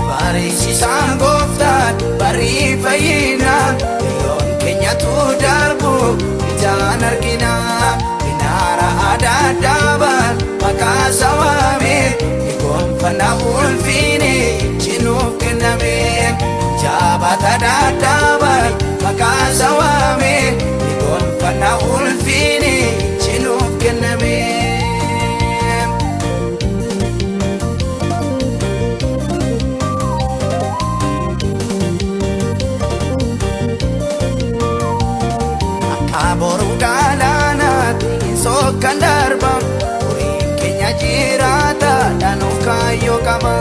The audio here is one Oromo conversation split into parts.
Barsiisaan gooftaan barii fayyinaa, yeroon keenyatu darbu ijaan argina. Minaara adda addaaban maqaa sawaame, ni gonfanna ulfiini cinuuf kenname. Jabaata dadhaban maqaa sawaame, ni gonfanna ulfiini cinuuf kenname. Akka boruu galaanaatti sokkan darba, horiin keenya jiraata dhanuuf kaayyoo qaba.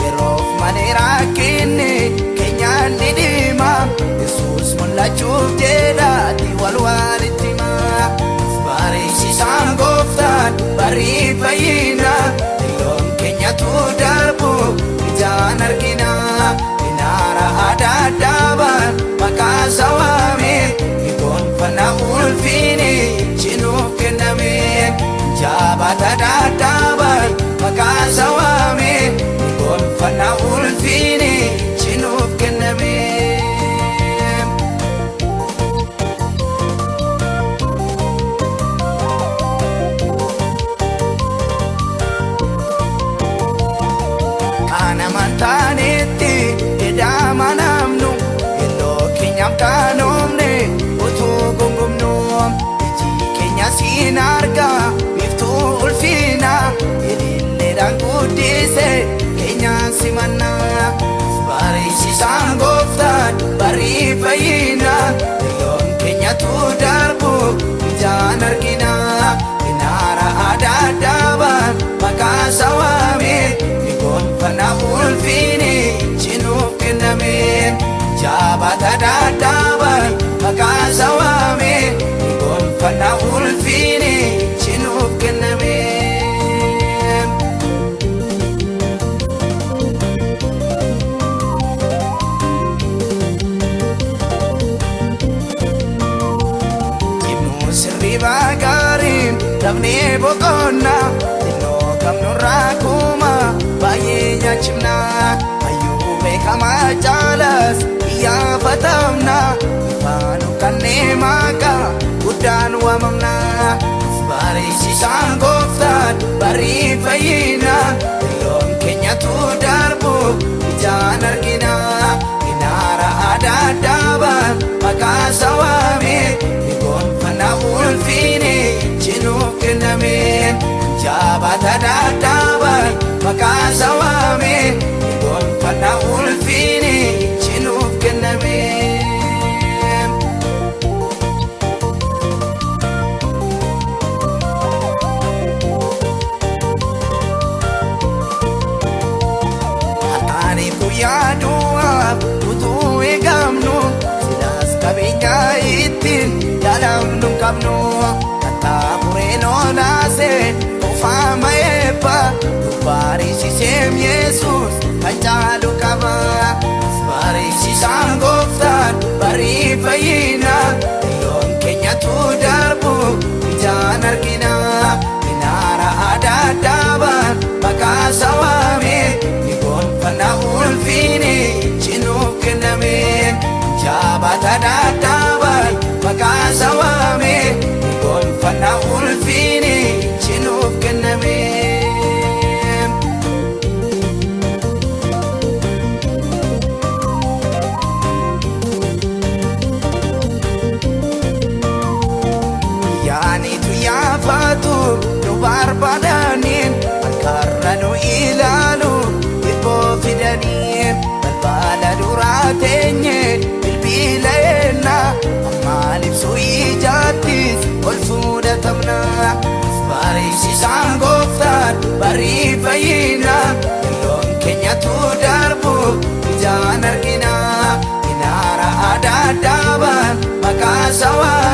Yeroof malee rakkinni keenyaan ni dhima, Yesuus mul'achuuf jedhaati wal walitti hima. Barsiisaan gooftaan barii fayyina, yeroon keenyatu darbu ijaan argina. Minaara adda addaaban maqaa sawaame, ni gonfanna ulfiini cinuuf kenname. Jabaata dadhaban maqaa sawaame, ni gonfanna ulfiini cinuuf kenname. Kana mantaanetti edama namnu, yeroo keenyaaf kaanoomne utuu gungumnu, iji keenya siin arga biiftuu ulfiina, ililleedhaan guddise keenyaan simanna. Barsiisaan gooftaan barii fayyina, yeroon keenyatu darbu ijaan argina. Minaara adda addaaban maqaa sawaame, ni gonfanna ulfiini cinuuf kenname. Jabaata dadhaban maqaa sawaame, ni gonfanna ulfiini cinuuf kenname. Cimuu sirriibaa gaariin dhabnee boqonnaa, xinnoo qabnurraa kuma baay'ee nyaachifna. Hayyuu beekamaa caalas iyyaafatamna, ifaan kannee maqaa guddaan waamamna. Barsiisaan gooftaan barii fayyina, yeroon keenyatu darbu ijaan argina. Minaara adda addaaban maqaa sawaame, ni gonfanna ulfiini cinuuf kenname. Jabaata dadhaban maqaa sawaame, ni gonfanna ulfiini cinuuf kenname. Harkaaniif guyyaa du'aaf utuu eegamnu, silaas qabeenya ittiin yaalamnu hin qabnu. Kattaamureen olaase ofaama eebba, nu barsiiseem Yesuus kan caalu qaba. Barsiisaan gooftaan barii fayyina, yeroon keenyatu darbu ijaan argina. Minaara adda addaaban maqaa sawaame, ni gonfanna ulfiini cinuuf kenname. Jabaata dadhaban maqaa sawaame, ni gonfanna ulfiini cinuuf kenname. Yaanitu yaafatu nu barbaadaniin, harkarra nu ilaalu hibboo fidanii, balbala duraa teenye bilbila eenna, ammaan ibsu ijaattis ol fuudhatamna. Barsiisaan gooftaan barii fayyina, yeroon keenyatu darbu ijaan argina. Minaara adda addaaban maqaa sawaame.